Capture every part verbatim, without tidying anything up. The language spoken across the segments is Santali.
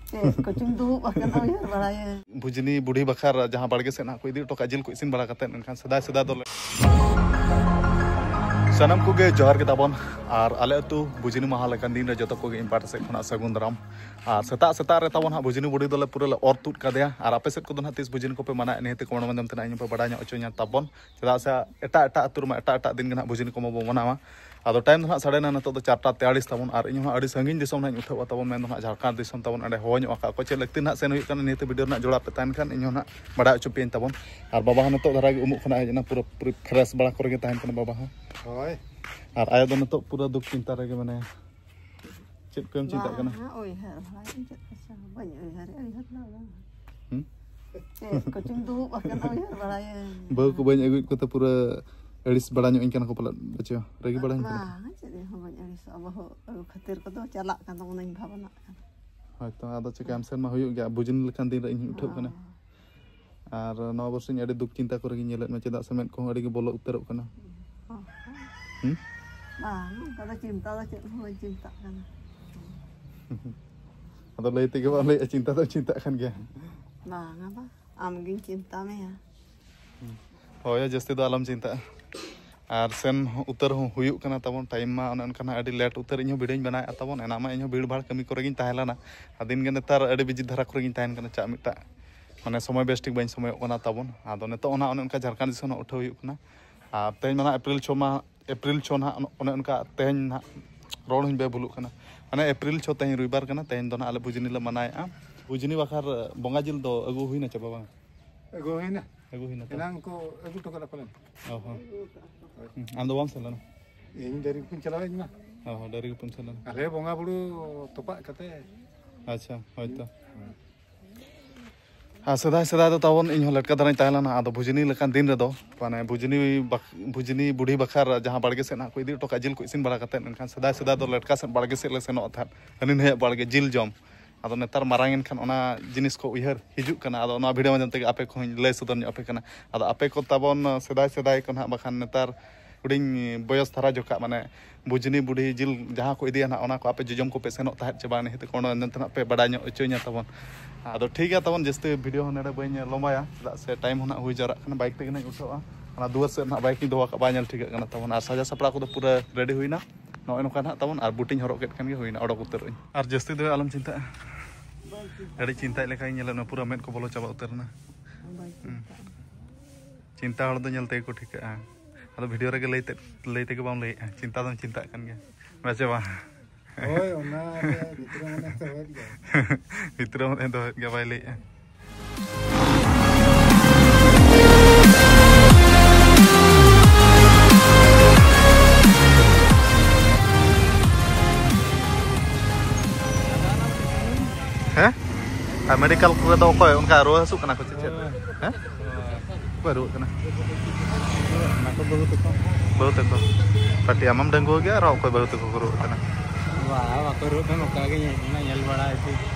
ᱪᱮᱫ ᱠᱚᱪᱚᱢ ᱫᱩᱲᱩᱵ ᱟᱠᱟᱱᱟ, ᱩᱭᱦᱟᱹᱨ ᱵᱟᱲᱟᱭᱟᱹᱧ᱾ ᱵᱷᱩᱡᱽᱱᱤ ᱵᱩᱰᱷᱤ ᱵᱟᱠᱷᱟᱨ ᱡᱟᱦᱟᱸ ᱵᱟᱲᱜᱮ ᱥᱮᱫ ᱦᱟᱸᱜ ᱠᱚ ᱤᱫᱤ ᱦᱚᱴᱚ ᱠᱟᱜᱼᱟ ᱡᱤᱞ ᱠᱚ ᱤᱥᱤᱱ ᱵᱟᱲᱟ ᱠᱟᱛᱮᱫ, ᱮᱱᱠᱷᱟᱱ ᱥᱮᱫᱟᱭ ᱥᱮᱫᱟᱭ ᱫᱚ ᱞᱮ- ᱥᱟᱱᱟᱢ ᱠᱚᱜᱮ ᱡᱚᱦᱟᱨ ᱜᱮ ᱛᱟᱵᱚᱱ᱾ ᱟᱨ ᱟᱞᱮ ᱟᱹᱛᱩ ᱵᱷᱩᱡᱽᱱᱤ ᱢᱟᱦᱟ ᱞᱮᱠᱟᱱ ᱫᱤᱱ ᱨᱮ ᱡᱚᱛᱚ ᱠᱚᱜᱮ ᱤᱧ ᱯᱟᱦᱴᱟ ᱥᱮᱫ ᱠᱷᱚᱱᱟᱜ ᱥᱟᱹᱜᱩᱱ ᱫᱟᱨᱟᱢ᱾ ᱟᱨ ᱥᱮᱛᱟᱜ ᱥᱮᱛᱟᱜ ᱨᱮ ᱛᱟᱵᱚᱱ ᱦᱟᱸᱜ ᱵᱷᱩᱡᱽᱱᱤ ᱵᱩᱰᱷᱤ ᱫᱚᱞᱮ ᱯᱩᱨᱟᱹ ᱞᱮ ᱚᱨ ᱛᱩᱫ ᱠᱟᱫᱮᱭᱟ᱾ ᱟᱨ ᱟᱯᱮ ᱥᱮᱫ ᱠᱚᱫᱚ ᱦᱟᱸᱜ ᱛᱤᱥ ᱵᱷᱩᱡᱽᱱᱤ ᱠᱚᱯᱮ ᱢᱟᱱᱟᱣᱮᱫ, ᱱᱤᱦᱟᱹᱛ ᱠᱚᱢᱮᱱᱴ ᱢᱟᱫᱽᱫᱷᱚᱢ ᱛᱮ ᱱᱟᱜ ᱤᱧ ᱦᱚᱸᱯᱮ ᱵᱟᱲᱟᱭ ᱧᱚᱜ ᱦᱚᱪᱚᱧᱟ ᱛᱟᱵᱚᱱ᱾ ᱪᱮᱫᱟᱜ ᱥᱮ ᱮᱴᱟᱜ ᱮᱴᱟᱜ ᱟᱹᱛᱩ ᱨᱮᱢᱟ ᱮᱴᱟᱜ ᱮᱴᱟᱜ ᱫᱤᱱ ᱜᱮ ᱱᱟᱜ ᱵᱷᱩᱡᱽᱱᱤ ᱠᱚᱢᱟ ᱵᱚ ᱢᱟᱱᱟᱣᱟ᱾ ᱟᱫᱚ ᱴᱟᱭᱤᱢ ᱫᱚ ᱱᱟᱜ ᱥᱟᱰᱮᱱᱟ ᱱᱤᱛᱚᱜ ᱫᱚ ᱪᱟᱨᱴᱟ ᱛᱮᱭᱟᱞᱤᱥ ᱛᱟᱵᱚᱱ, ᱟᱨ ᱤᱧ ᱦᱚᱸ ᱟᱹᱰᱤ ᱥᱟᱺᱜᱤᱧ ᱫᱤᱥᱚᱢ ᱱᱟᱜ ᱤᱧ ᱩᱴᱷᱟᱹᱣᱟ ᱛᱟᱵᱚᱱ, ᱢᱮᱱᱫᱚ ᱱᱟᱜ ᱡᱷᱟᱲᱠᱷᱚᱸᱰ ᱫᱤᱥᱚᱢ ᱛᱟᱵᱚᱱ, ᱚᱸᱰᱮ ᱦᱚᱦᱚ ᱧᱚᱜ ᱟᱠᱟᱫ ᱠᱚ᱾ ᱪᱮᱫ ᱞᱟᱹᱠᱛᱤ ᱱᱟᱜ ᱥᱮᱱ ᱦᱩᱭᱩᱜ ᱠᱟᱱᱟ, ᱱᱤᱭᱟᱹᱛᱮ ᱵᱷᱤᱰᱤᱭᱳ ᱨᱮᱱᱟᱜ ᱡᱚᱲᱟᱣ ᱯᱮ ᱛᱟᱦᱮᱱ ᱠᱷᱟᱱ ᱤᱧ ᱦᱚᱸ ᱱᱟᱜ ᱵᱟᱲᱟᱭ ᱦᱚᱪᱚ ᱯᱮᱭᱟᱹᱧ ᱛᱟᱵᱚᱱ᱾ ᱟᱨ ᱵᱟᱵᱟ ᱦᱚᱸ ᱱᱤᱛᱚᱜ ᱫᱷᱟᱨᱟ ᱜᱮ ᱩᱢᱩᱜ ᱠᱷᱚᱱᱟᱜ ᱦᱮᱡ ᱮᱱᱟ, ᱯᱩᱨᱟᱹ ᱯᱩᱨᱟᱹ ᱯᱷᱨᱮᱥ ᱵᱟᱲᱟ ᱠᱚᱨᱮ ᱜᱮ ᱛᱟᱦᱮᱱ ᱠᱟᱱᱟ ᱵᱟᱵᱟ ᱦᱚᱸ᱾ ᱦᱳᱭ᱾ ᱟᱨ ᱟᱭᱳ ᱫᱚ ᱱᱤᱛᱚᱜ ᱯᱩᱨᱟᱹ ᱫᱩᱠ ᱪᱤᱱᱛᱟ ᱨᱮᱜᱮ ᱢᱮᱱᱟᱭᱟ᱾ ᱪᱮᱫ ᱠᱚᱭᱮᱢ ᱪᱤᱱᱛᱟᱹᱜ ᱠᱟᱱᱟ? ᱵᱟᱝᱟ, ᱩᱭᱦᱟᱹᱨ ᱵᱟᱲᱟᱭᱟᱹᱧ, ᱪᱮᱫ ᱠᱚᱪᱚ ᱵᱟᱹᱧ ᱩᱭᱦᱟᱹᱨᱮᱫᱼᱟ, ᱩᱭᱦᱟᱹᱨ ᱫᱚ ᱵᱟᱝ᱾ ᱦᱩᱸ? ᱪᱮᱫ ᱠᱚᱪᱚᱧ ᱫᱩᱲᱩᱵ ᱟᱠᱟᱱᱟ, ᱩᱭᱦᱟᱹᱨ ᱵᱟᱲᱟᱭᱟᱹᱧ᱾ ᱵᱟᱹᱦᱩ ᱠᱚ ᱵᱟᱹᱧ ᱟᱹᱜᱩᱭᱮᱫ ᱠᱚᱛᱮ ᱯᱩᱨᱟᱹ ᱟᱹᱲᱤᱥ ᱵᱟᱲᱟ ᱧᱚᱜ ᱤᱧ ᱠᱟᱱᱟ ᱠᱚ ᱯᱟᱞᱮᱫ, ᱵᱟᱪᱚ? ᱨᱟᱹᱜᱤ ᱵᱟᱲᱟᱧ ᱠᱟᱱᱟ? ᱵᱟᱝ, ᱪᱮᱫ ᱦᱚᱸ ᱵᱟᱹᱧ ᱟᱹᱲᱤᱥᱚᱜᱼᱟ, ᱵᱟᱹᱦᱩ ᱟᱹᱜᱩ ᱠᱷᱟᱹᱛᱤᱨ ᱠᱚᱫᱚ ᱪᱟᱞᱟᱜ ᱠᱟᱱ ᱛᱟᱵᱚᱱᱟᱧ ᱵᱷᱟᱵᱽᱱᱟᱜ ᱠᱟᱱᱟ᱾ ᱦᱳᱭᱛᱚ, ᱟᱫᱚ ᱪᱤᱠᱟᱹᱭᱟᱢ, ᱥᱮᱱ ᱢᱟ ᱦᱩᱭᱩᱜ ᱜᱮᱭᱟ, ᱵᱩᱡᱽᱱᱤ ᱞᱮᱠᱟᱱ ᱫᱤᱱ ᱨᱮ ᱤᱧ ᱦᱚᱸᱧ ᱩᱴᱷᱟᱹᱜ ᱠᱟᱱᱟ᱾ ᱦᱳᱭ᱾ ᱟᱨ ᱱᱚᱣᱟ ᱵᱚᱨᱥᱚᱧ ᱟᱹᱰᱤ ᱫᱩᱠ ᱪᱤᱱᱛᱟ ᱠᱚᱨᱮ ᱜᱤᱧ ᱧᱮᱞᱮᱫ ᱢᱮ, ᱪᱮᱫᱟᱜ ᱥᱮ ᱢᱮᱫ ᱠᱚᱦᱚᱸ ᱟᱹᱰᱤ ᱜᱮ ᱵᱚᱞᱚ ᱩᱛᱟᱹᱨᱚᱜ ᱠᱟᱱᱟ᱾ ᱦᱩᱸ? ᱵᱟᱝ, ᱚᱱᱠᱟ ᱫᱚ ᱪᱤᱱᱛᱟ ᱫᱚ ᱪᱮᱫ ᱦᱚᱸ ᱵᱟᱹᱧ ᱪᱤᱱᱛᱟᱜ ᱠᱟᱱᱟ᱾ ᱟᱫᱚ ᱞᱟᱹᱭ ᱛᱮᱜᱮ ᱵᱟᱢ ᱞᱟᱹᱭᱮᱜᱼᱟ, ᱪᱤᱱᱛᱟ ᱫᱚᱢ ᱪᱤᱱᱛᱟᱜ ᱠᱟᱱ ᱜᱮᱭᱟ᱾ ᱵᱟᱝᱟ ᱵᱟ, ᱟᱢᱜᱤᱧ ᱪᱤᱱᱛᱟ ᱢᱮᱭᱟ᱾ ᱦᱳᱭ, ᱡᱟᱹᱥᱛᱤ ᱫᱚ ᱟᱞᱚᱢ ᱪᱤᱱᱛᱟᱜᱼᱟ᱾ ᱟᱨ ᱥᱮᱱ ᱩᱛᱟᱹᱨ ᱦᱚᱸ ᱦᱩᱭᱩᱜ ᱠᱟᱱᱟ ᱛᱟᱵᱚᱱ, ᱴᱟᱭᱤᱢ ᱢᱟ ᱚᱱᱮ ᱚᱱᱠᱟ ᱱᱟᱜ ᱟᱹᱰᱤ ᱞᱮᱴ ᱩᱛᱟᱹᱨ᱾ ᱤᱧ ᱦᱚᱸ ᱵᱷᱤᱰᱤᱭᱳᱧ ᱵᱮᱱᱟᱣᱮᱫᱼᱟ ᱛᱟᱵᱚᱱ, ᱮᱱᱟᱝ ᱢᱟ ᱤᱧ ᱦᱚᱸ ᱵᱷᱤᱲ ᱵᱷᱟᱲ ᱠᱟᱹᱢᱤ ᱠᱚᱨᱮ ᱜᱤᱧ ᱛᱟᱦᱮᱸ ᱞᱮᱱᱟ᱾ ᱟᱨ ᱫᱤᱱ ᱜᱮ ᱱᱮᱛᱟᱨ ᱟᱹᱰᱤ ᱵᱤᱡᱤ ᱫᱷᱟᱨᱟ ᱠᱚᱨᱮ ᱜᱤᱧ ᱛᱟᱦᱮᱱ ᱠᱟᱱᱟ, ᱪᱟᱜ ᱢᱤᱫᱴᱟᱜ ᱢᱟᱱᱮ ᱥᱚᱢᱚᱭ ᱵᱮᱥ ᱴᱷᱤᱠ ᱵᱟᱹᱧ ᱥᱚᱢᱚᱭᱚᱜ ᱠᱟᱱᱟ ᱛᱟᱵᱚᱱ᱾ ᱟᱫᱚ ᱱᱤᱛᱚᱜ ᱚᱱᱟ ᱚᱱᱮ ᱚᱱᱠᱟ ᱡᱷᱟᱲᱠᱷᱚᱸᱰ ᱫᱤᱥᱚᱢ ᱦᱚᱸ ᱩᱴᱷᱟᱹᱣ ᱦᱩᱭᱩᱜ ᱠᱟᱱᱟ᱾ ᱟᱨ ᱛᱮᱦᱮᱧ ᱢᱟ ᱱᱟᱜ ᱮᱯᱨᱤᱞ ᱪᱷᱚ ᱢᱟ, ᱮᱯᱨᱤᱞ ᱪᱷᱚ ᱱᱟᱜ ᱚᱱᱮ ᱚᱱᱠᱟ ᱛᱮᱦᱮᱧ ᱱᱟᱜ ᱨᱚᱲ ᱦᱚᱸᱧ ᱵᱮᱵᱷᱩᱞᱚᱜ ᱠᱟᱱᱟ᱾ ᱢᱟᱱᱮ ᱮᱯᱨᱤᱞ ᱪᱷᱚ ᱛᱮᱦᱮᱧ ᱨᱚᱵᱤᱵᱟᱨ ᱠᱟᱱᱟ, ᱛᱮᱦᱮᱧ ᱫᱚ ᱱᱟᱜ ᱟᱞᱮ ᱵᱷᱩᱡᱽᱱᱤ ᱞᱮ ᱢᱟᱱᱟᱣᱮᱫᱼᱟ᱾ ᱵᱷᱩᱡᱽᱱᱤ ᱵᱟᱠᱷᱨᱟ ᱵᱚᱸᱜᱟ ᱡᱤᱞ ᱫᱚ ᱟᱹᱜᱩ ᱦᱩᱭᱱᱟ ᱪᱮ ᱵᱟᱝ? ᱟᱹᱜᱩ ᱦᱩᱭᱱᱟ᱾ ᱟᱹᱜᱩ ᱦᱩᱭᱱᱟ ᱛᱚ? ᱮᱱᱟᱝ ᱠᱚ ᱟᱹᱜᱩ ᱦᱚᱴᱚ ᱠᱟᱫᱟ ᱯᱟᱞᱮᱱ᱾ ᱚ ᱦᱚᱸ᱾ ᱦᱩᱸ, ᱟᱢ ᱫᱚ ᱵᱟᱢ ᱥᱮᱱ ᱞᱮᱱᱟ? ᱤᱧ ᱰᱟᱹᱝᱨᱤ ᱜᱩᱯᱤᱧ ᱪᱟᱞᱟᱣ ᱦᱮᱡ ᱮᱱᱟ᱾ ᱚ ᱦᱚᱸ, ᱰᱟᱹᱝᱨᱤ ᱜᱩᱯᱤᱢ ᱥᱮᱱ ᱞᱮᱱᱟ᱾ ᱟᱞᱮ ᱵᱚᱸᱜᱟ ᱵᱩᱨᱩ ᱛᱚᱯᱟᱜ ᱠᱟᱛᱮ᱾ ᱟᱪᱪᱷᱟ, ᱦᱳᱭ ᱛᱚ᱾ ᱦᱩᱸ᱾ ᱟᱨ ᱥᱮᱫᱟᱭ ᱥᱮᱫᱟᱭ ᱫᱚ ᱛᱟᱵᱚᱱ ᱤᱧ ᱦᱚᱸ ᱞᱮᱴᱠᱟ ᱫᱷᱟᱨᱟᱧ ᱛᱟᱦᱮᱸ ᱞᱮᱱᱟ᱾ ᱟᱫᱚ ᱵᱷᱩᱡᱽᱱᱤ ᱞᱮᱠᱟᱱ ᱫᱤᱱ ᱨᱮᱫᱚ ᱢᱟᱱᱮ ᱵᱷᱩᱡᱽᱱᱤ ᱵᱟᱠ-, ᱵᱷᱩᱡᱽᱱᱤ ᱵᱩᱰᱷᱤ ᱵᱟᱠᱷᱨᱟ ᱡᱟᱦᱟᱸ ᱵᱟᱲᱜᱮ ᱥᱮᱫ ᱱᱟᱜ ᱠᱚ ᱤᱫᱤ ᱦᱚᱴᱚ ᱠᱟᱜᱼᱟ ᱡᱤᱞ ᱠᱚ ᱤᱥᱤᱱ ᱵᱟᱲᱟ ᱠᱟᱛᱮᱫ, ᱮᱱᱠᱷᱟᱱ ᱥᱮᱫᱟᱭ ᱥᱮᱫᱟᱭ ᱫᱚ ᱞᱮᱴᱠᱟ ᱥᱮᱫ ᱵᱟᱲᱜᱮ ᱥᱮᱫ ᱞᱮ ᱥᱮᱱᱚᱜ ᱛᱟᱦᱮᱸᱫ, ᱦᱟᱹᱱᱤ ᱱᱟᱹᱭᱟᱜ ᱵᱟᱲᱜᱮ ᱡᱤᱞ ᱡᱚᱢ᱾ ᱟᱫᱚ ᱱᱮᱛᱟᱨ ᱢᱟᱨᱟᱝ ᱮᱱ ᱠᱷᱟᱱ ᱚᱱᱟ ᱡᱤᱱᱤᱥ ᱠᱚ ᱩᱭᱦᱟᱹᱨ ᱦᱤᱡᱩᱜ ᱠᱟᱱᱟ᱾ ᱟᱫᱚ ᱱᱚᱣᱟ ᱵᱷᱤᱰᱤᱭᱳ ᱢᱟᱫᱽᱫᱷᱚᱢ ᱛᱮᱜᱮ ᱟᱯᱮ ᱠᱚᱦᱚᱸᱧ ᱞᱟᱹᱭ ᱥᱚᱫᱚᱨ ᱧᱚᱜ ᱟᱯᱮ ᱠᱟᱱᱟ᱾ ᱟᱫᱚ ᱟᱯᱮ ᱠᱚ ᱛᱟᱵᱚᱱ ᱥᱮᱫᱟᱭ ᱥᱮᱫᱟᱭ ᱠᱚ ᱱᱟᱦᱟᱜ, ᱵᱟᱠᱷᱟᱱ ᱱᱮᱛᱟᱨ ᱦᱩᱰᱤᱧ ᱵᱚᱭᱚᱥ ᱫᱷᱟᱨᱟ ᱡᱚᱠᱷᱟ, ᱢᱟᱱᱮ ᱵᱩᱡᱽᱱᱤ ᱵᱩᱰᱷᱤ ᱡᱤᱞ ᱡᱟᱦᱟᱸ ᱠᱚ ᱤᱫᱤᱭᱟ ᱱᱟᱦᱟᱜ, ᱚᱱᱟ ᱠᱚ ᱟᱯᱮ ᱡᱚᱡᱚᱢ ᱠᱚᱯᱮ ᱥᱮᱱᱚᱜ ᱛᱟᱦᱮᱸᱫ ᱪᱮ ᱵᱟᱝ, ᱱᱤᱦᱟᱹᱛ ᱠᱚ ᱚᱱᱟ ᱱᱚᱛᱮ ᱱᱟᱜ ᱯᱮ ᱵᱟᱰᱟᱭ ᱧᱚᱜ ᱦᱚᱪᱚᱧᱟ ᱛᱟᱵᱚᱱ᱾ ᱟᱫᱚ ᱴᱷᱤᱠ ᱜᱮᱭᱟ ᱛᱟᱵᱚᱱ, ᱡᱟᱹᱥᱛᱤ ᱵᱷᱤᱰᱤᱭᱳ ᱦᱚᱸ ᱱᱚᱰᱮ ᱵᱟᱹᱧ ᱞᱚᱢᱵᱟᱭᱟ, ᱪᱮᱫᱟᱜ ᱥᱮ ᱴᱟᱭᱤᱢ ᱦᱚᱸ ᱱᱟᱦᱟᱜ ᱦᱩᱭ ᱡᱟᱣᱨᱟᱜ ᱠᱟᱱᱟ᱾ ᱵᱟᱭᱤᱠ ᱛᱮᱜᱮ ᱱᱟᱦᱟᱜ ᱤᱧ ᱩᱴᱷᱟᱹᱣᱟ, ᱚᱱᱟ ᱫᱩᱣᱟᱹᱨ ᱥᱮᱫ ᱱᱟᱦᱟᱜ ᱵᱟᱭᱤᱠ ᱤᱧ ᱫᱚᱦᱚ ᱠᱟᱜᱼᱟ, ᱵᱟᱭ ᱧᱮᱞ ᱴᱷᱤᱠᱟᱹᱜ ᱠᱟᱱᱟ ᱛᱟᱵᱚᱱ᱾ ᱟᱨ ᱥᱟᱡᱟᱣ ᱥᱟᱯᱲᱟᱣ ᱠᱚᱫᱚ ᱯᱩᱨᱟᱹ ᱨᱮᱰᱤ ᱦᱩᱭᱱᱟ, ᱱᱚᱜᱼᱚᱭ ᱱᱚᱝᱠᱟ ᱱᱟᱦᱟᱜ ᱛᱟᱵᱚᱱ᱾ ᱟᱨ ᱵᱩᱴᱤᱧ ᱦᱚᱨᱚᱜ ᱠᱮᱫ ᱠᱷᱟᱱ ᱜᱮ ᱦᱩᱭᱱᱟ, ᱚᱰᱚᱠ ᱩᱛᱟᱹᱨᱚᱜ ᱟᱹᱧ᱾ ᱟᱨ ᱡᱟᱹᱥᱛᱤ ᱫᱚ ᱟᱞᱚᱢ ᱪᱤᱱᱛᱟᱹᱜᱼᱟ, ᱟᱹᱰᱤ ᱪᱤᱱᱛᱟᱹᱭᱮᱫ ᱞᱮᱠᱟᱧ ᱧᱮᱞᱮᱫ ᱢᱮ, ᱯᱩᱨᱟᱹ ᱢᱮᱫ ᱠᱚ ᱵᱚᱞᱚ ᱪᱟᱵᱟ ᱩᱛᱟᱹᱨ ᱮᱱᱟ᱾ ᱦᱩᱸ᱾ ᱪᱤᱱᱛᱟ ᱦᱚᱲ ᱫᱚ ᱧᱮᱞ ᱛᱮᱜᱮ ᱠᱚ ᱴᱷᱤᱠᱟᱹᱜᱼᱟ᱾ ᱟᱫᱚ ᱵᱷᱤᱰᱤᱭᱳ ᱨᱮᱜᱮ ᱞᱟᱹᱭ ᱛᱮ, ᱞᱟᱹᱭ ᱛᱮᱜᱮ ᱵᱟᱢ ᱞᱟᱹᱭᱮᱫᱼᱟ, ᱪᱤᱱᱛᱟ ᱫᱚᱢ ᱪᱤᱱᱛᱟᱜ ᱠᱟᱱ ᱜᱮᱭᱟ, ᱦᱮᱸ ᱥᱮ ᱵᱟᱝ? ᱦᱳᱭ, ᱚᱱᱟ ᱨᱮ ᱵᱷᱤᱛᱨᱤ ᱢᱚᱱᱮ ᱫᱚᱦᱚᱭᱮᱫ ᱜᱮᱭᱟ᱾ ᱵᱷᱤᱛᱨᱤ ᱢᱚᱱᱮ ᱫᱚᱦᱚᱭᱮᱫ ᱜᱮᱭᱟ, ᱵᱟᱭ ᱞᱟᱹᱭᱮᱫᱼᱟ᱾ ᱦᱮᱸ? ᱟᱨ ᱢᱮᱰᱤᱠᱮᱞ ᱠᱚᱨᱮ ᱫᱚ ᱚᱠᱚᱭ ᱚᱱᱠᱟ ᱨᱩᱣᱟᱹ ᱦᱟᱹᱥᱩᱜ ᱠᱟᱱᱟ ᱠᱚ ᱪᱮ ᱪᱮᱫ? ᱦᱮᱸ? ᱚᱠᱚᱭ ᱨᱩᱣᱟᱹᱜ ᱠᱟᱱᱟ? ᱚᱱᱟ ᱠᱚ ᱵᱟᱹᱦᱩ ᱛᱟᱠᱚ᱾ ᱵᱟᱹᱦᱩ ᱛᱟᱠᱚ? ᱯᱟᱴᱤ ᱟᱢᱮᱢ ᱰᱟᱺᱜᱩᱣᱟᱹ ᱜᱮᱭᱟ, ᱟᱨ ᱚᱠᱚᱭ ᱵᱟᱹᱦᱩ ᱛᱟᱠᱚ ᱠᱚ ᱨᱩᱣᱟᱹᱜ ᱠᱟᱱᱟ? ᱵᱟᱝ, ᱵᱟᱠᱚ ᱨᱩᱣᱟᱹᱜ ᱠᱟᱱᱟ, ᱱᱚᱝᱠᱟ ᱜᱮ ᱧᱮᱞ, ᱧᱮᱞ ᱵᱟᱲᱟ ᱦᱚᱪᱚ᱾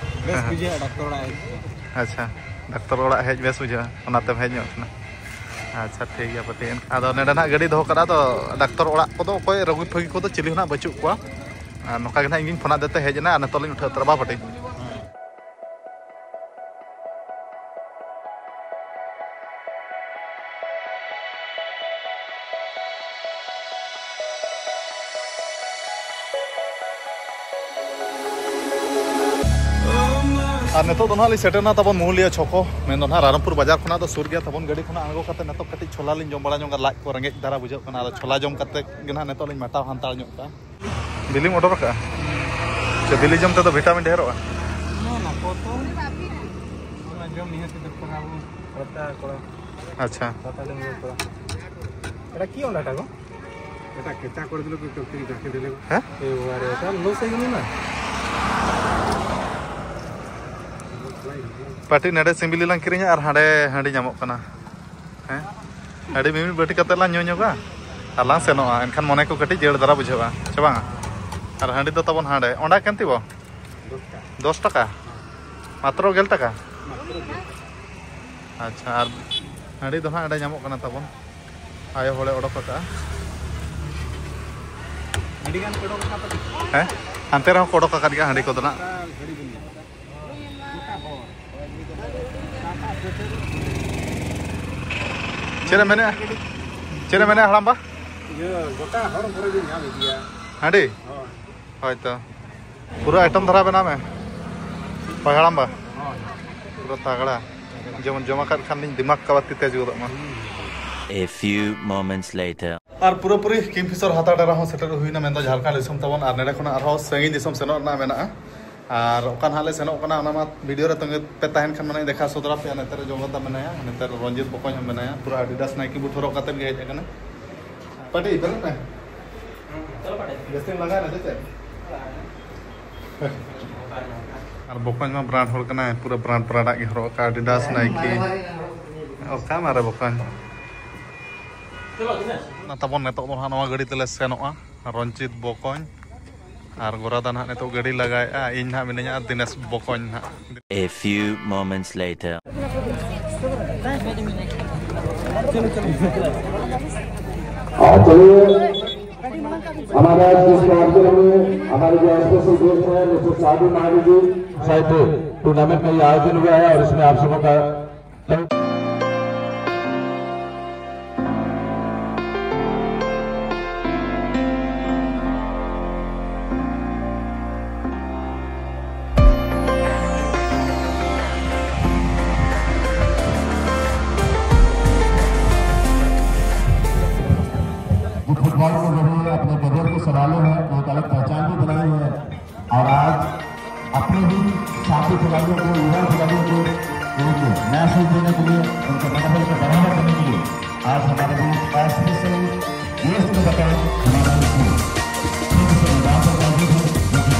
ᱵᱮᱥ ᱦᱮᱸ᱾ ᱵᱩᱡᱷᱟᱹᱜᱼᱟ ᱰᱟᱠᱛᱚᱨ ᱚᱲᱟᱜ ᱦᱮᱡ ᱠᱟᱛᱮ᱾ ᱟᱪᱪᱷᱟ, ᱰᱟᱠᱛᱚᱨ ᱚᱲᱟᱜ ᱦᱮᱡ ᱵᱮᱥ ᱵᱩᱡᱷᱟᱹᱜᱼᱟ, ᱚᱱᱟᱛᱮᱢ ᱦᱮᱡ ᱧᱚᱜ ᱠᱟᱱᱟ᱾ ᱟᱪᱪᱷᱟ, ᱴᱷᱤᱠ ᱜᱮᱭᱟ ᱯᱟᱴᱤ᱾ ᱟᱫᱚ ᱱᱚᱰᱮ ᱱᱟᱦᱟᱜ ᱜᱟᱹᱰᱤ ᱫᱚᱦᱚ ᱠᱟᱫᱟ, ᱟᱫᱚ ᱰᱟᱠᱛᱚᱨ ᱚᱲᱟᱜ ᱠᱚᱫᱚ ᱚᱠᱚᱭ ᱨᱳᱜᱤ ᱯᱷᱳᱜᱤ ᱠᱚᱫᱚ ᱪᱤᱞᱤ ᱦᱚᱸ ᱱᱟᱦᱟᱜ ᱵᱟᱹᱪᱩᱜ ᱠᱚᱣᱟ᱾ ᱟᱨ ᱱᱚᱝᱠᱟ ᱜᱮ ᱱᱟᱦᱟᱜ ᱤᱧ ᱜᱤᱧ ᱯᱷᱳᱱᱟᱫ ᱫᱮ ᱛᱮ ᱦᱮᱡ ᱮᱱᱟ, ᱟᱨ ᱱᱤᱛᱚᱜ ᱞᱤᱧ ᱩᱴᱷᱟᱹᱣ ᱩᱛᱟᱹᱨᱟ ᱵᱟ ᱯᱟᱴᱤ᱾ ᱟᱨ ᱱᱤᱛᱚᱜ ᱫᱚ ᱱᱟᱦᱟᱜ ᱞᱤᱧ ᱥᱮᱴᱮᱨᱱᱟ ᱛᱟᱵᱚᱱ ᱢᱩᱦᱩᱞᱤᱭᱟᱹ ᱪᱷᱚᱠᱚ, ᱢᱮᱱ ᱫᱚ ᱱᱟᱦᱟᱜ ᱨᱟᱭᱨᱚᱝᱯᱩᱨ ᱵᱟᱡᱟᱨ ᱠᱷᱚᱱᱟᱜ ᱫᱚ ᱥᱩᱨ ᱜᱮᱭᱟ ᱛᱟᱵᱚᱱ᱾ ᱜᱟᱹᱰᱤ ᱠᱷᱚᱱᱟᱜ ᱟᱬᱜᱚ ᱠᱟᱛᱮ ᱱᱤᱛᱚᱜ ᱠᱟᱹᱴᱤᱡ ᱪᱷᱳᱞᱟ ᱞᱤᱧ ᱡᱚᱢ ᱵᱟᱲᱟ ᱧᱚᱜᱟ, ᱞᱟᱡ ᱠᱚ ᱨᱮᱸᱜᱮᱡ ᱫᱷᱟᱨᱟ ᱵᱩᱡᱷᱟᱹᱜ ᱠᱟᱱᱟ᱾ ᱟᱫᱚ ᱪᱷᱳᱞᱟ ᱡᱚᱢ ᱠᱟᱛᱮ ᱜᱮ ᱱᱟᱦᱟᱜ ᱱᱤᱛᱚᱜ ᱞᱤᱧ ᱢᱟᱴᱟᱣ ᱦᱟᱱᱛᱟᱲ ᱧᱚᱜ ᱠᱟᱜᱼᱟ᱾ ᱵᱤᱞᱤᱢ ᱚᱰᱟᱨ ᱟᱠᱟᱫᱼᱟ? ᱪᱮ ᱵᱤᱞᱤ ᱡᱚᱢ ᱛᱮᱫᱚ ᱵᱷᱤᱴᱟᱢᱤᱱ ᱰᱷᱮᱨᱚᱜᱼᱟ? ᱚᱱᱟ ᱠᱚ ᱛᱚ, ᱚᱱᱟ ᱡᱚᱢ ᱱᱤᱦᱟᱹᱛ ᱫᱚᱨᱠᱟᱨ ᱟᱵᱚ᱾ ᱠᱚᱲᱟ, ᱠᱚᱲᱟ᱾ ᱟᱪᱪᱷᱟ᱾ ᱛᱟᱛᱟ ᱰᱟᱺᱜᱩᱣᱟᱹ ᱠᱚᱲᱟ᱾ ᱮᱴᱟ ᱠᱤ ᱚᱱᱟᱴᱟ ᱜᱚ? ᱮᱴᱟ ᱠᱮᱪᱟ ᱠᱚᱨᱮ ᱫᱤᱞᱳ ᱠᱚ ᱠᱟᱹᱢᱪᱤ ᱡᱟᱠᱮ ᱫᱤᱞᱳ᱾ ᱦᱮᱸ? ᱮ ᱵᱟᱵᱟ ᱨᱮ, ᱮᱴᱟ ᱞᱚᱥ ᱦᱩᱭ ᱠᱟᱱᱟ ᱱᱟ᱾ ᱯᱟᱴᱤ ᱱᱚᱰᱮ ᱥᱤᱢ ᱵᱤᱞᱤ ᱞᱟᱝ ᱠᱤᱨᱤᱧᱟ ᱟᱨ ᱦᱟᱸᱰᱮ ᱦᱟᱺᱰᱤ ᱧᱟᱢᱚᱜ ᱠᱟᱱᱟ᱾ ᱦᱮᱸ? ᱦᱟᱺᱰᱤ ᱢᱤᱢᱤᱫ ᱵᱟᱹᱴᱤ ᱠᱟᱛᱮ ᱞᱟᱝ ᱧᱩ ᱧᱚᱜᱟ ᱟᱨ ᱞᱟᱝ ᱥᱮᱱᱚᱜᱼᱟ᱾ ᱮᱱᱠᱷᱟᱱ ᱢᱚᱱᱮ ᱠᱚ ᱠᱟᱹᱴᱤᱡ ᱡᱤᱭᱟᱹᱲ ᱫᱷᱟᱨᱟ ᱵᱩᱡᱷᱟᱹᱜᱼᱟ, ᱥᱮ ᱵᱟᱝᱟ? ᱟᱨ ᱦᱟᱺᱰᱤ ᱫᱚ ᱛᱟᱵᱚᱱ ᱦᱟᱸᱰᱮ, ᱚᱸᱰᱮ ᱠᱟᱱ ᱛᱤᱵᱚ? ᱫᱚᱥ ᱴᱟᱠᱟ᱾ ᱢᱟᱛᱨᱚ ᱜᱮᱞ ᱴᱟᱠᱟ? ᱟᱪᱪᱷᱟ, ᱟᱨ ᱦᱟᱺᱰᱤ ᱫᱚ ᱦᱟᱸᱜ ᱚᱸᱰᱮ ᱧᱟᱢᱚᱜ ᱠᱟᱱᱟ ᱛᱟᱵᱚᱱ᱾ ᱟᱭᱳ ᱦᱚᱲᱮ ᱚᱰᱚᱠ ᱟᱠᱟᱫᱼᱟ᱾ ᱦᱮᱸ, ᱦᱟᱱᱛᱮ ᱨᱮᱦᱚᱸ ᱠᱚ ᱚᱰᱚᱠ ᱟᱠᱟᱫ ᱜᱮᱭᱟ ᱦᱟᱺᱰᱤ ᱠᱚᱫᱚ ᱱᱟᱜ᱾ ᱪᱮᱫ ᱮᱢ ᱢᱮᱱᱮᱫᱼᱟ? ᱪᱮᱫ ᱮᱢ ᱢᱮᱱᱮᱫᱼᱟ, ᱦᱟᱲᱟᱢᱵᱟ? ᱤᱭᱟᱹ, ᱜᱚᱴᱟ ᱦᱚᱲ ᱠᱚᱨᱮ ᱜᱮ ᱧᱟᱢ ᱤᱫᱤᱭᱟ᱾ ᱦᱟᱺᱰᱤ? ᱦᱳᱭ᱾ ᱦᱳᱭ ᱛᱚ᱾ ᱯᱩᱨᱟᱹ item ᱫᱷᱟᱨᱟ ᱵᱮᱱᱟᱣ ᱢᱮ᱾ ᱦᱳᱭ, ᱦᱟᱲᱟᱢᱵᱟ? ᱦᱳᱭ᱾ ᱯᱩᱨᱟᱹ ᱛᱟᱜᱲᱟ᱾ ᱡᱮᱢᱚᱱ ᱡᱚᱢ ᱟᱠᱟᱫ ᱠᱷᱟᱱ ᱞᱤᱧ ᱫᱤᱢᱟᱜᱽ ᱠᱟᱵᱟᱛᱤ ᱛᱮᱡᱽ ᱜᱚᱫᱚᱜ ᱢᱟ᱾ A few moments later. ᱟᱨ ᱯᱩᱨᱟᱹᱯᱩᱨᱤ ᱠᱤᱝᱯᱷᱤᱥᱟᱨ ᱦᱟᱛᱟ ᱰᱮᱨᱟ ᱦᱚᱸ ᱥᱮᱴᱮᱨ ᱦᱩᱭᱱᱟ, ᱢᱮᱱᱫᱚ ᱡᱷᱟᱲᱠᱷᱚᱸᱰ ᱫᱤᱥᱚᱢ ᱛᱟᱵᱚᱱ, ᱟᱨ ᱱᱚᱸᱰᱮ ᱠᱷᱚᱱᱟᱜ ᱟᱨᱦᱚᱸ ᱥᱟᱺᱜᱤᱧ ᱫᱤᱥᱚᱢ ᱥᱮᱱᱚᱜ ᱨᱮᱱᱟᱜ ᱢᱮᱱᱟᱜᱼᱟ᱾ ᱟᱨ ᱚᱠᱟ ᱱᱟᱦᱟᱜ ᱞᱮ ᱥᱮᱱᱚᱜ ᱠᱟᱱᱟ, ᱚᱱᱟ ᱢᱟ video ᱨᱮ ᱛᱚᱸᱜᱮ ᱯᱮ ᱛᱟᱦᱮᱱ ᱠᱷᱟᱱ, ᱢᱟᱱᱮ ᱫᱮᱠᱷᱟᱣ ᱥᱚᱫᱚᱨ ᱟᱯᱮᱭᱟ᱾ ᱱᱚᱛᱮ ᱨᱮ ᱡᱚᱜᱚᱛᱟ ᱢᱮᱱᱟᱭᱟ, ᱱᱚᱛᱮ ᱨᱮ ᱨᱚᱧᱡᱤᱛ ᱵᱚᱠᱚᱧ ᱦᱚᱸ ᱢᱮᱱᱟᱭᱟ, ᱯᱩᱨᱟᱹ Adidas Nike boot ᱦᱚᱨᱚᱜ ᱠᱟᱛᱮᱫ ᱜᱮ ᱦᱮᱡ ᱟᱠᱟᱱᱟ᱾ ᱯᱟᱴᱤ, ᱵᱮᱨᱮᱫ ᱢᱮ᱾ ᱡᱟᱹᱥᱛᱤᱢ ᱞᱟᱸᱜᱟᱭᱮᱱᱟ ᱥᱮ ᱪᱮᱫ? ᱟᱨ ᱵᱚᱠᱚᱧ ᱢᱟ brand ᱦᱚᱲ ᱠᱟᱱᱟᱭ, ᱯᱩᱨᱟᱹ brand brand ᱟᱜ ᱜᱮ ᱦᱚᱨᱚᱜ ᱟᱠᱟᱫ, Adidas, Nike᱾ ᱚᱠᱟ ᱢᱟᱨᱮ ᱵᱚᱠᱚᱧ᱾ ᱚᱱᱟ ᱛᱟᱵᱚᱱ ᱱᱤᱛᱚᱜ ᱫᱚ ᱱᱟᱦᱟᱜ ᱱᱚᱣᱟ ᱜᱟᱹᱰᱤ ᱛᱮᱞᱮ ᱥᱮᱱᱚᱜᱼᱟ᱾ ᱨᱚᱧᱡᱤᱛ ᱵᱚᱠᱚᱧ ᱟᱨ ᱜᱚᱨᱟᱫᱟ ᱱᱟᱦᱟᱜ ᱱᱤᱛᱚᱜ ᱜᱟᱹᱰᱤ ᱞᱟᱜᱟᱭᱮᱫᱼᱟ, ᱤᱧ ᱱᱟᱦᱟᱜ ᱢᱤᱱᱟᱹᱧᱟ ᱟᱨ ᱫᱤᱱᱮᱥ ᱵᱚᱠᱚᱧ ᱱᱟᱦᱟᱜ᱾ A few moments later. हाँ, चलिए, हमारे आज के इस कार्यक्रम में हमारे जो special guest हैं, मिस्टर साधु नायडू जी, साहब थे, टूर्नामेंट का ये आयोजन हुआ है और इसमें आप सबों का जो फुटबॉल में जो है अपने करियर को संभाले हैं, एक अलग पहचान भी बनाई है। और आज अपने ही साथी खिलाड़ियों को, युवा खिलाड़ियों को एक मैसेज देने के लिए, उनके मनोबल को बढ़ावा देने के लिए आज हमारे बीच स्पेशल गेस्ट को बताएं हमारे बीच में। ठीक से मैदान पर मौजूद हैं, जो कि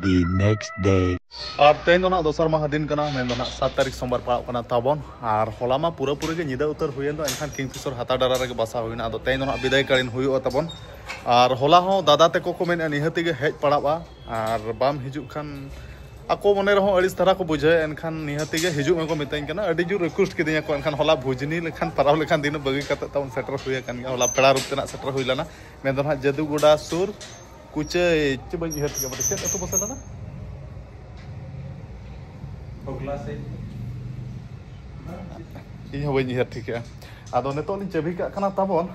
The next day. ᱟᱨ ᱛᱮᱦᱮᱧ ᱫᱚ ᱱᱟᱜ ᱫᱚᱥᱟᱨ ᱢᱟᱦᱟ ᱫᱤᱱ ᱠᱟᱱᱟ, ᱢᱮᱱᱫᱚ ᱱᱟᱜ ᱥᱟᱛ ᱛᱟᱹᱨᱤᱠᱷ ᱥᱳᱢᱵᱟᱨ ᱯᱟᱲᱟᱜ ᱠᱟᱱᱟ ᱛᱟᱵᱚᱱ᱾ ᱟᱨ ᱦᱚᱞᱟ ᱢᱟ ᱯᱩᱨᱟᱹᱯᱩᱨᱤ ᱜᱮ ᱧᱤᱫᱟᱹ ᱩᱛᱟᱹᱨ ᱦᱩᱭᱮᱱ ᱫᱚ, ᱮᱱᱠᱷᱟᱱ ᱠᱤᱝᱯᱷᱤᱥᱚᱨ ᱦᱟᱛᱟ ᱰᱟᱨᱟ ᱨᱮᱜᱮ ᱵᱟᱥᱟ ᱦᱩᱭᱱᱟ᱾ ᱟᱫᱚ ᱛᱮᱦᱮᱧ ᱫᱚ ᱱᱟᱜ ᱵᱤᱫᱟᱹᱭ ᱠᱟᱹᱲᱤᱱ ᱦᱩᱭᱩᱜᱼᱟ ᱛᱟᱵᱚᱱ᱾ ᱟᱨ ᱦᱚᱞᱟ ᱦᱚᱸ ᱫᱟᱫᱟ ᱛᱮᱠᱚ ᱠᱚ ᱢᱮᱱᱮᱫᱼᱟ, ᱱᱤᱦᱟᱹᱛᱤ ᱜᱮ ᱦᱮᱡ ᱯᱟᱲᱟᱜᱼᱟ, ᱟᱨ ᱵᱟᱢ ᱦᱤᱡᱩᱜ ᱠᱷᱟᱱ ᱟᱠᱚ ᱢᱚᱱᱮ ᱨᱮᱦᱚᱸ ᱟᱹᱲᱤᱥ ᱫᱷᱟᱨᱟ ᱠᱚ ᱵᱩᱡᱷᱟᱹᱣᱟ᱾ ᱮᱱᱠᱷᱟᱱ ᱱᱤᱦᱟᱹᱛᱤ ᱜᱮ ᱦᱤᱡᱩᱜ ᱢᱮᱠᱚ ᱢᱮᱛᱟᱹᱧ ᱠᱟᱱᱟ, ᱟᱹᱰᱤ ᱡᱳᱨ ᱨᱤᱠᱩᱭᱮᱥᱴ ᱠᱤᱫᱤᱧᱟ ᱠᱚ᱾ ᱮᱱᱠᱷᱟᱱ ᱦᱚᱞᱟ ᱵᱷᱩᱡᱽᱱᱤ ᱞᱮᱠᱷᱟᱱ ᱯᱟᱨᱟᱣ ᱞᱮᱠᱷᱟᱱ ᱫᱤᱱ ᱵᱟᱹᱜᱤ ᱠᱟᱛᱮ ᱛᱟᱵᱚᱱ ᱥᱮᱴᱮᱨ ᱦᱩᱭ ᱟᱠᱟᱱ ᱜᱮᱭᱟ᱾ ᱦᱚᱞᱟ ᱯᱮᱲᱟ ᱨᱩᱯ ᱛᱮᱱᱟᱜ ᱥᱮᱴᱮᱨ ᱦᱩᱭ ᱞᱮᱱᱟ, ᱢᱮᱱᱫᱚ ᱱᱟᱦᱟᱜ ᱡᱟᱹᱫᱩᱜᱚᱰᱟ ᱥᱩᱨ ᱠᱩᱪᱟᱹᱭ, ᱪᱮᱫ ᱵᱟᱹᱧ ᱩᱭᱦᱟᱹᱨ ᱴᱷᱤᱠᱟ, ᱵᱚᱞᱮ ᱪᱮᱫ ᱟᱹᱛᱩ ᱵᱚᱥᱮ ᱞᱮᱱᱟ? ᱦᱚᱜᱽᱞᱟ ᱥᱮ? ᱤᱧ ᱦᱚᱸ ᱵᱟᱹᱧ ᱩᱭᱦᱟᱹᱨ ᱴᱷᱤᱠᱮᱜᱼᱟ᱾ ᱟᱫᱚ ᱱᱤᱛᱚᱜ ᱞᱤᱧ ᱪᱟᱹᱵᱤ ᱠᱟᱜ ᱠᱟᱱᱟ ᱛᱟᱵᱚᱱ,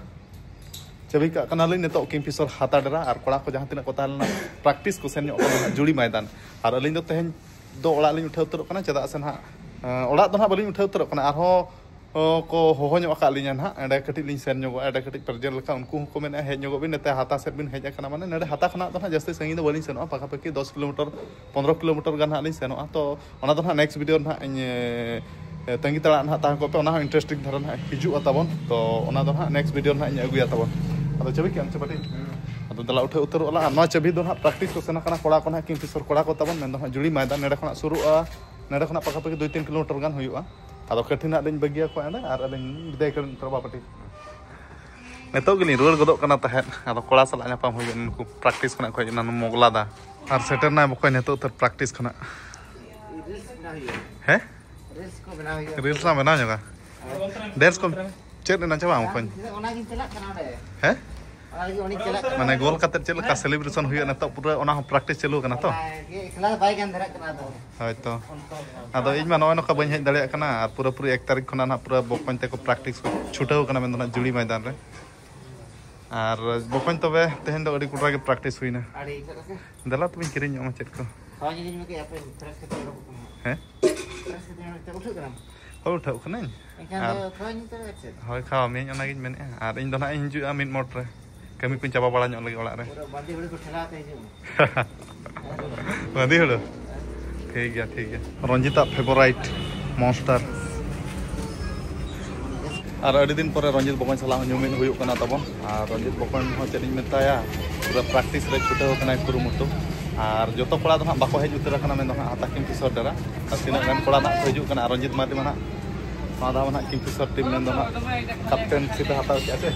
ᱪᱟᱹᱵᱤ ᱠᱟᱜ ᱠᱟᱱᱟᱞᱤᱧ ᱱᱤᱛᱚᱜ ᱠᱤᱝᱯᱷᱤᱥᱚᱨ ᱦᱟᱛᱟ ᱰᱮᱨᱟ᱾ ᱟᱨ ᱠᱚᱲᱟ ᱠᱚ ᱡᱟᱦᱟᱸ ᱛᱤᱱᱟᱹᱜ ᱠᱚ ᱛᱟᱦᱮᱸ ᱞᱮᱱᱟ, ᱯᱨᱮᱠᱴᱤᱥ ᱠᱚ ᱥᱮᱱ ᱧᱚᱜ ᱠᱟᱱᱟ ᱱᱟᱦᱟᱜ ᱡᱩᱲᱤ ᱢᱚᱭᱫᱟᱱ᱾ ᱟᱨ ᱟᱹᱞᱤᱧ ᱫᱚ ᱛᱮᱦᱮᱧ ᱫᱚ ᱚᱲᱟᱜ ᱞᱤᱧ ᱩᱴᱷᱟᱹᱣ ᱩᱛᱟᱹᱨᱚᱜ ᱠᱟᱱᱟ, ᱪᱮᱫᱟᱜ ᱥᱮ ᱱᱟᱦᱟᱜ, ᱮᱸ, ᱚᱲᱟᱜ ᱫᱚ ᱱᱟᱦᱟᱜ ᱵᱟᱹᱞᱤᱧ ᱩᱴᱷᱟᱹᱣ ᱩᱛᱟᱹᱨᱚᱜ ᱠᱟᱱᱟ᱾ ᱟᱨᱦᱚᱸ ᱚ, ᱠᱚ ᱦᱚᱦᱚ ᱧᱚᱜ ᱟᱠᱟᱫ ᱞᱤᱧᱟ ᱱᱟᱦᱟᱜ, ᱮᱸᱰᱮ ᱠᱟᱹᱴᱤᱡ ᱞᱤᱧ ᱥᱮᱱ ᱧᱚᱜᱚᱜᱼᱟ, ᱮᱸᱰᱮ ᱠᱟᱹᱴᱤᱡ ᱯᱨᱮᱡᱮᱱᱴ ᱞᱮᱠᱟ ᱩᱱᱠᱩ ᱦᱚᱸᱠᱚ ᱢᱮᱱᱮᱫᱼᱟ, "ᱦᱮᱡ ᱧᱚᱜᱚᱜ ᱵᱤᱱ, ᱱᱚᱛᱮ ᱦᱟᱛᱟ ᱥᱮᱫ ᱵᱤᱱ ᱦᱮᱡ ᱟᱠᱟᱱᱟ, ᱢᱟᱱᱮ ᱱᱚᱰᱮ ᱦᱟᱛᱟ ᱠᱷᱚᱱᱟᱜ ᱫᱚ ᱱᱟᱦᱟᱜ ᱡᱟᱹᱥᱛᱤ ᱥᱟᱺᱜᱤᱧ ᱫᱚ ᱵᱟᱹᱞᱤᱧ ᱥᱮᱱᱚᱜᱼᱟ, ᱯᱟᱠᱟᱯᱟᱠᱤ ᱫᱚᱥ ᱠᱤᱞᱳᱢᱤᱴᱟᱨ, ᱯᱚᱱᱨᱚ ᱠᱤᱞᱳᱢᱤᱴᱟᱨ ᱜᱟᱱ ᱱᱟᱦᱟᱜ ᱞᱤᱧ ᱥᱮᱱᱚᱜᱼᱟ᱾ ᱛᱚ ᱚᱱᱟ ᱫᱚ ᱱᱟᱦᱟᱜ ᱱᱮᱠᱥᱴ ᱵᱷᱤᱰᱤᱭᱳ ᱨᱮ ᱱᱟᱦᱟᱜ ᱤᱧ, ᱮ, ᱛᱟᱺᱜᱤ ᱛᱟᱲᱟᱜ ᱱᱟᱦᱟᱜ ᱛᱟᱦᱮᱸ ᱠᱚᱜ ᱯᱮ, ᱚᱱᱟ ᱦᱚᱸ ᱤᱱᱴᱟᱨᱮᱥᱴᱤᱝ ᱫᱷᱟᱨᱟ ᱱᱟᱦᱟᱜ ᱦᱤᱡᱩᱜᱼᱟ ᱛᱟᱵᱚᱱ᱾ ᱛᱚ ᱚᱱᱟ ᱫᱚ ᱱᱟᱦᱟᱜ ᱱᱮᱠᱥᱴ ᱵᱷᱤᱰᱤᱭᱳ ᱨᱮ ᱱᱟᱦᱟᱜ ᱤᱧ ᱟᱹᱜᱩᱭᱟ ᱛᱟᱵᱚᱱ᱾ ᱟᱫᱚ ᱫᱮᱞᱟ ᱩᱴᱷᱟᱹᱣ ᱩᱛᱟᱹᱨᱚᱜᱼᱟ ᱞᱟᱝ᱾ ᱟᱨ ᱱᱚᱣᱟ ᱪᱟᱹᱵᱤ ᱫᱚ ᱱᱟᱦᱟᱜ ᱯᱨᱮᱠᱴᱤᱥ ᱠᱚ ᱥᱮᱱ ᱟᱠᱟᱱᱟ ᱠᱚᱲᱟ ᱠᱚ ᱱᱟᱦᱟᱜ, ᱠᱤᱝᱯᱷᱤᱥᱚᱨ ᱠᱚᱲᱟ ᱠᱚ ᱛᱟᱵᱚᱱ, ᱢᱮᱱᱫᱚ ᱱᱟᱦᱟᱜ ᱡᱩᱲᱤ ᱢᱚᱭᱫᱟᱱ ᱱᱚᱰᱮ ᱠᱷᱚᱱᱟᱜ ᱥᱩᱨᱩᱜᱼᱟ, ᱱᱚᱰᱮ ᱠᱷᱚᱱᱟᱜ ᱯᱟᱠᱟᱯᱟᱠᱤ ᱫᱩᱭ ᱛᱤᱱ ᱠᱤᱞᱳᱢᱤᱴᱟᱨ ᱜᱟᱱ ᱦᱩᱭᱩᱜᱼᱟ᱾ ᱟᱫᱚ ᱠᱟᱹᱴᱷᱤᱱ ᱦᱟᱸᱜ ᱞᱤᱧ ᱵᱟᱹᱜᱤᱭᱟᱠᱚᱣᱟ ᱮᱸᱰᱮ, ᱟᱨ ᱟᱹᱞᱤᱧ ᱵᱤᱫᱟᱹᱭ ᱠᱟᱹᱞᱤᱱ ᱛᱚᱨᱟ ᱵᱟᱯᱟᱴᱤ᱾ ᱱᱤᱛᱚᱜ ᱜᱮᱞᱤᱧ ᱨᱩᱣᱟᱹᱲ ᱜᱚᱫᱚᱜ ᱠᱟᱱᱟ ᱛᱟᱦᱮᱸᱫ, ᱟᱫᱚ ᱠᱚᱲᱟ ᱥᱟᱞᱟᱜ ᱧᱟᱯᱟᱢ ᱦᱩᱭᱩᱜᱼᱟ, ᱱᱩᱠᱩ ᱯᱨᱮᱠᱴᱤᱥ ᱠᱷᱚᱱᱟᱜ ᱠᱚ ᱦᱮᱡ ᱮᱱᱟ, ᱢᱚᱜᱽᱞᱟ ᱫᱟ᱾ ᱟᱨ ᱥᱮᱴᱮᱨ ᱱᱟᱭ ᱵᱚᱠᱚᱧ ᱱᱤᱛᱚᱜ ᱩᱛᱟᱹᱨ ᱯᱨᱮᱠᱴᱤᱥ ᱠᱷᱚᱱᱟᱜ᱾ ᱨᱤᱞᱥ ᱵᱮᱱᱟᱣ ᱦᱩᱭᱩᱜᱼᱟ᱾ ᱦᱮᱸ? ᱨᱤᱞᱥ ᱠᱚ ᱵᱮᱱᱟᱣ ᱦᱩᱭᱩᱜᱼᱟ᱾ ᱨᱤᱞᱥ ᱞᱟᱝ ᱵᱮᱱᱟᱣ ᱧᱚᱜᱟ᱾ ᱰᱮᱱᱥ ᱠᱚ ᱪᱮᱫ ᱮᱱᱟ ᱪᱟᱵᱟ ᱵᱚᱠᱚᱧ? ᱚᱱᱟᱜᱤᱧ ᱪᱟᱞᱟᱜ ᱠᱟᱱᱟ ᱚᱸᱰᱮ᱾ ᱦᱮᱸ? ᱚᱱᱟᱜᱮ ᱩᱱᱤ ᱪᱟᱞᱟᱜ ᱠᱟᱱᱟ᱾ ᱢᱟᱱᱮ ᱜᱳᱞ ᱠᱟᱛᱮ ᱪᱮᱫ ᱞᱮᱠᱟ ᱥᱮᱞᱤᱵᱨᱮᱥᱚᱱ ᱦᱩᱭᱩᱜᱼᱟ ᱱᱤᱛᱚᱜ, ᱯᱩᱨᱟᱹ ᱚᱱᱟ ᱦᱚᱸ ᱯᱨᱮᱠᱴᱤᱥ ᱪᱟᱹᱞᱩ ᱟᱠᱟᱱᱟ ᱛᱚ? ᱚᱱᱟᱜᱮ ᱮᱠᱞᱟ ᱵᱟᱭ ᱜᱟᱱ ᱫᱷᱟᱨᱟᱜ ᱠᱟᱱᱟ ᱟᱫᱚ᱾ ᱦᱳᱭᱛᱚ᱾ ᱟᱫᱚ ᱤᱧ ᱢᱟ ᱱᱚᱜᱼᱚᱭ ᱱᱚᱝᱠᱟ ᱵᱟᱹᱧ ᱦᱮᱡ ᱫᱟᱲᱮᱭᱟᱜ ᱠᱟᱱᱟ, ᱟᱨ ᱯᱩᱨᱟᱹᱯᱩᱨᱤ ᱮᱠ ᱛᱟᱹᱨᱤᱠᱷ ᱠᱷᱚᱱᱟᱜ ᱱᱟᱦᱟᱜ ᱯᱩᱨᱟᱹ ᱵᱚᱠᱚᱧ ᱛᱮᱠᱚ ᱯᱨᱮᱠᱴᱤᱥ ᱠᱚ ᱪᱷᱩᱴᱟᱹᱣ ᱠᱟᱱᱟ, ᱢᱮᱱᱫᱚ ᱱᱟᱦᱟᱜ ᱡᱩᱲᱤ ᱢᱚᱭᱫᱟᱱ ᱨᱮ᱾ ᱟᱨ ᱵᱚᱠᱚᱧ, ᱛᱚᱵᱮ ᱛᱮᱦᱮᱧ ᱫᱚ ᱟᱹᱰᱤ ᱠᱚᱰᱨᱟ ᱜᱮ ᱯᱨᱮᱠᱴᱤᱥ ᱦᱩᱭᱱᱟ᱾ ᱟᱹᱰᱤ ᱪᱮᱫ ᱞᱮᱠᱟ? ᱫᱮᱞᱟ ᱛᱚᱵᱮᱧ ᱠᱤᱨᱤᱧ ᱧᱚᱜ ᱟᱢᱟ ᱪᱮᱫ ᱠᱚ᱾ ᱦᱳᱭ, ᱤᱧ ᱢᱮ ᱠᱮ ᱟᱯᱮ ᱯᱷᱨᱮᱥ ᱠᱟᱛᱮ ᱩᱰᱩᱠᱚᱜ ᱠᱟᱱᱟ᱾ ᱦᱮᱸ? ᱯᱷᱨᱮᱥ ᱠᱟᱛᱮ ᱩᱰᱩᱠ ᱠᱟᱱᱟ᱾ ᱦᱳᱭ, ᱩᱴᱷᱟᱹᱜ ᱠᱟᱹᱱᱟᱹᱧ᱾ ᱮᱱᱠᱷᱟᱱ ᱟᱨ ᱫᱚ ᱠᱷᱟᱣᱟᱧ ᱛᱚᱵᱮ ᱟᱨ ᱪᱮᱫ? ᱦᱳᱭ, ᱠᱷᱟᱣᱟ ᱢᱤᱭᱟᱹᱧ, ᱚᱱᱟᱜᱤᱧ ᱢᱮᱱᱮᱫᱼᱟ᱾ ᱟᱨ ᱤᱧ ᱫᱚ ᱱᱟᱦᱟᱜ ᱤᱧ ᱦᱤᱡᱩᱜᱼᱟ ᱢᱤᱫ ᱢᱚᱴ ᱨᱮ᱾ ᱠᱟᱹᱢᱤ ᱠᱚᱧ ᱪᱟᱵᱟ ᱵᱟᱲᱟ ᱧᱚᱜ ᱞᱟᱹᱜᱤᱫ ᱚᱲᱟᱜ ᱨᱮ᱾ ᱯᱩᱨᱟᱹ ᱵᱟᱸᱫᱤ ᱦᱩᱲᱩ ᱠᱚ ᱴᱷᱮᱞᱟᱣ ᱛᱮ ᱦᱤᱡᱩᱜ ᱢᱮ᱾ ᱵᱟᱸᱫᱤ ᱦᱩᱲᱩ᱾ ᱴᱷᱤᱠ ᱜᱮᱭᱟ, ᱴᱷᱤᱠ ᱜᱮᱭᱟ᱾ ᱨᱚᱧᱡᱤᱛᱟᱜ ᱯᱷᱮᱵᱚᱨᱟᱭᱤᱴ ᱢᱚᱱᱥᱴᱟᱨ᱾ ᱟᱨ ᱟᱹᱰᱤ ᱫᱤᱱ ᱯᱚᱨᱮ ᱨᱚᱧᱡᱤᱛ ᱵᱚᱠᱚᱧ ᱥᱟᱞᱟᱜ ᱦᱚᱸ ᱧᱩᱢᱤᱫ ᱦᱩᱭᱩᱜ ᱠᱟᱱᱟ ᱛᱟᱵᱚᱱ᱾ ᱟᱨ ᱨᱚᱧᱡᱤᱛ ᱵᱚᱠᱚᱧ ᱦᱚᱸ ᱪᱮᱫ ᱤᱧ ᱢᱮᱛᱟᱭᱟ, ᱯᱩᱨᱟᱹ ᱯᱨᱮᱠᱴᱤᱥ ᱨᱮ ᱪᱷᱩᱴᱟᱹᱣ ᱟᱠᱟᱱᱟᱭ ᱠᱩᱨᱩᱢᱩᱴᱩ᱾ ᱟᱨ ᱡᱚᱛᱚ ᱠᱚᱲᱟ ᱫᱚ ᱦᱟᱸᱜ ᱵᱟᱠᱚ ᱦᱮᱡ ᱩᱛᱟᱹᱨ ᱟᱠᱟᱱᱟ, ᱢᱮᱱ ᱫᱚ ᱦᱟᱸᱜ ᱦᱟᱛᱟ ᱠᱤᱝᱯᱷᱤᱥᱟᱨ ᱰᱮᱨᱟ᱾ ᱟᱨ ᱛᱤᱱᱟᱹᱜ ᱜᱟᱱ ᱠᱚᱲᱟ ᱱᱟᱜ ᱠᱚ ᱦᱤᱡᱩᱜ ᱠᱟᱱᱟ᱾ ᱟᱨ ᱨᱚᱧᱡᱤᱛ ᱢᱟᱨᱰᱤ ᱢᱟ ᱱᱟᱜ ᱱᱚᱣᱟ ᱫᱷᱟᱣ ᱢᱟ ᱱᱟᱜ ᱠᱤᱝᱯᱷᱤᱥᱟᱨ ᱴᱤᱢ ᱢᱮᱱ ᱫᱚ ᱱᱟᱜ ᱠᱟᱯᱴᱮᱱ ᱥᱤᱴ ᱮ ᱦᱟᱛᱟᱣ ᱠᱮᱜᱼᱟ ᱥᱮ᱾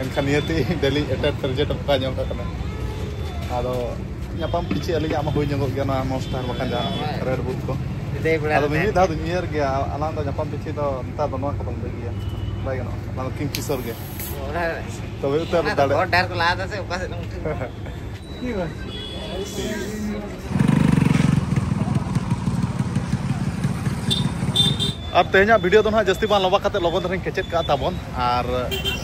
ᱮᱱᱠᱷᱟᱱ ᱱᱤᱭᱟᱹᱛᱮ ᱰᱮᱞᱤ ᱮᱴᱮᱱᱰ ᱯᱨᱮᱡᱮᱱᱴ ᱚᱱᱠᱟ ᱧᱚᱜ ᱠᱟᱱᱟ᱾ ᱟᱫᱚ ᱧᱟᱯᱟᱢ ᱯᱤᱪᱷᱤ ᱟᱹᱞᱤᱧᱟᱜ ᱢᱟ ᱦᱩᱭ ᱧᱚᱜᱚᱜ ᱜᱮᱭᱟ ᱱᱚᱣᱟ ᱢᱚᱱᱥᱴᱟᱨ ᱵᱟᱠᱷᱟᱱ ᱡᱟᱦᱟᱸ ᱨᱮᱰ ᱵᱩᱞ ᱠᱚ᱾ ᱥᱮᱫᱟᱭ ᱵᱮᱲᱟ ᱟᱫᱚ ᱨᱮ ᱢᱤᱢᱤᱫ ᱫᱷᱟᱣ ᱫᱚᱧ ᱩᱭᱦᱟᱹᱨ ᱜᱮᱭᱟ, ᱟᱞᱟᱝ ᱫᱚ ᱧᱟᱯᱟᱢ ᱯᱤᱪᱷᱤ ᱫᱚ ᱱᱮᱛᱟᱨ ᱫᱚ ᱱᱚᱣᱟ ᱠᱚᱫᱚ ᱞᱟᱹᱭ ᱜᱮᱭᱟ, ᱵᱟᱭ ᱜᱟᱱᱚᱜᱼᱟ᱾ ᱚᱱᱟ ᱫᱚ ᱠᱤᱝᱯᱷᱤᱥᱟᱨ ᱜᱮ᱾ ᱚᱱᱟ ᱛᱚᱵᱮ ᱩᱛᱟᱹᱨ ᱚᱱᱟ ᱫᱚ ᱫᱟᱲᱮ᱾ ᱵᱚᱦᱚᱜ ᱰᱟᱦᱟᱨ ᱠᱚ ᱞᱟᱦᱟ ᱫᱟ ᱥᱮ ᱚᱠᱟ ᱥᱮᱫ ᱮᱢ ᱩᱴᱷᱟᱹᱣ ᱠᱚᱣᱟ? ᱟᱨ ᱛᱮᱦᱮᱧᱟᱜ ᱵᱷᱤᱰᱤᱭᱳ ᱫᱚ ᱱᱟᱦᱟᱜ ᱡᱟᱹᱥᱛᱤ ᱵᱟᱝ ᱞᱚᱢᱵᱟ ᱠᱟᱛᱮ ᱞᱚᱜᱚᱱ ᱫᱷᱟᱨᱟᱧ ᱠᱮᱪᱮᱫ ᱠᱟᱜ ᱛᱟᱵᱚᱱ᱾ ᱟᱨ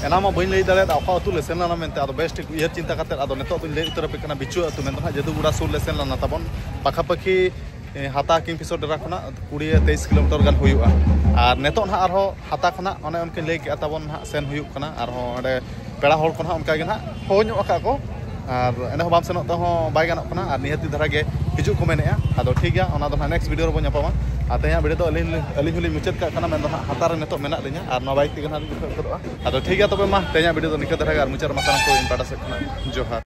ᱮᱱᱟ ᱢᱟ ᱵᱟᱹᱧ ᱞᱟᱹᱭ ᱫᱟᱲᱮᱭᱟᱫᱟ ᱚᱠᱟ ᱟᱹᱛᱩ ᱞᱮ ᱥᱮᱱ ᱞᱮᱱᱟ ᱢᱮᱱᱛᱮ, ᱟᱫᱚ ᱵᱮᱥ ᱴᱷᱤᱠ ᱩᱭᱦᱟᱹᱨ ᱪᱤᱱᱛᱟ ᱠᱟᱛᱮ ᱟᱫᱚ ᱱᱤᱛᱚᱜ ᱫᱚᱧ ᱞᱟᱹᱭ ᱩᱛᱟᱹᱨ ᱟᱯᱮ ᱠᱟᱱᱟ ᱵᱤᱪᱩ ᱟᱹᱛᱩ ᱢᱮᱱᱫᱚ ᱱᱟᱦᱟᱜ ᱡᱟᱹᱫᱩᱜᱚᱲᱟ ᱥᱩᱨ ᱞᱮ ᱥᱮᱱ ᱞᱮᱱᱟ ᱛᱟᱵᱚᱱ᱾ ᱯᱟᱠᱷᱟᱯᱟᱠᱷᱤ ᱮ, ᱦᱟᱛᱟ ᱠᱤᱝᱯᱷᱤᱥᱚᱨ ᱰᱮᱨᱟ ᱠᱷᱚᱱᱟᱜ ᱠᱩᱲᱤ ᱛᱮᱭᱤᱥ ᱠᱤᱞᱳᱢᱤᱴᱟᱨ ᱜᱟᱱ ᱦᱩᱭᱩᱜᱼᱟ᱾ ᱟᱨ ᱱᱤᱛᱚᱜ ᱱᱟᱦᱟᱜ ᱟᱨᱦᱚᱸ ᱦᱟᱛᱟ ᱠᱷᱚᱱᱟᱜ ᱚᱱᱮ ᱚᱱᱠᱟᱧ ᱞᱟᱹᱭ ᱠᱮᱜᱼᱟ ᱛᱟᱵᱚᱱ ᱱᱟᱦᱟᱜ ᱥᱮᱱ ᱦᱩᱭᱩᱜ ᱠᱟᱱᱟ᱾ ᱟᱨᱦᱚᱸ ᱚᱸᱰᱮ ᱯᱮᱲᱟ ᱦᱚᱲ ᱠᱚ ᱱᱟᱦᱟᱜ ᱚᱱᱠᱟ ᱜᱮ ᱱᱟᱦᱟᱜ ᱦᱚᱦᱚ ᱧᱚᱜ ᱟᱠᱟᱫ ᱠᱚ, ᱟᱨ ᱮᱸᱰᱮ ᱦᱚᱸ ᱵᱟᱢ ᱥᱮᱱᱚᱜ ᱛᱮᱦᱚᱸ ᱵᱟᱭ ᱜᱟᱱᱚᱜ ᱠᱟᱱᱟ᱾ ᱟᱨ ᱱᱤᱦᱟᱹᱛᱤ ᱫᱷᱟᱨᱟ ᱜᱮ ᱦᱤᱡᱩᱜ ᱠᱚ ᱢᱮᱱᱮᱜᱼᱟ᱾ ᱟᱫᱚ ᱴᱷᱤᱠ ᱜᱮᱭᱟ, ᱚᱱᱟ ᱫᱚ ᱱᱟᱦᱟᱜ ᱱᱮᱠᱥᱴ ᱵᱷᱤᱰᱤᱭᱳ ᱨᱮᱵᱚᱱ ᱧᱟᱯᱟᱢᱟ᱾ ᱟᱨ ᱛᱮᱦᱮᱧᱟᱜ ᱵᱷᱤᱰᱤᱭᱳ ᱫᱚ ᱟᱹᱞᱤᱧ ᱟᱹᱞᱤᱧ ᱦᱚᱸᱞᱤᱧ ᱢᱩᱪᱟᱹᱫ ᱠᱟᱜ ᱠᱟᱱᱟ, ᱢᱮᱱᱫᱚ ᱱᱟᱦᱟᱜ ᱦᱟᱛᱟ ᱨᱮ ᱱᱤᱛᱚᱜ ᱢᱮᱱᱟᱜ ᱞᱤᱧᱟ ᱟᱨ ᱱᱚᱣᱟ ᱵᱟᱭᱤᱠ ᱛᱮᱜᱮ ᱱᱟᱦᱟᱜ ᱞᱤᱧ ᱩᱴᱷᱟᱹᱣ ᱩᱛᱟᱹᱨᱚᱜᱼᱟ᱾ ᱟᱫᱚ ᱴᱷᱤᱠ ᱜᱮᱭᱟ, ᱛᱚᱵᱮ ᱢᱟ ᱛᱮᱦᱮᱧᱟᱜ ᱵᱷᱤᱰᱤᱭᱳ ᱫᱚ ᱱᱤᱝᱠᱟᱹ ᱫᱷᱟᱨᱟ ᱜᱮ, ᱟᱨ ᱢᱩᱪᱟᱹᱫ ᱨᱮ ᱢᱟ ᱥᱟᱱᱟᱢ ᱠᱚ ᱤᱧ ᱯᱟᱦᱴᱟ ᱥᱮᱫ ᱠᱷᱚᱱᱟᱜ ᱡᱚᱦᱟᱨ᱾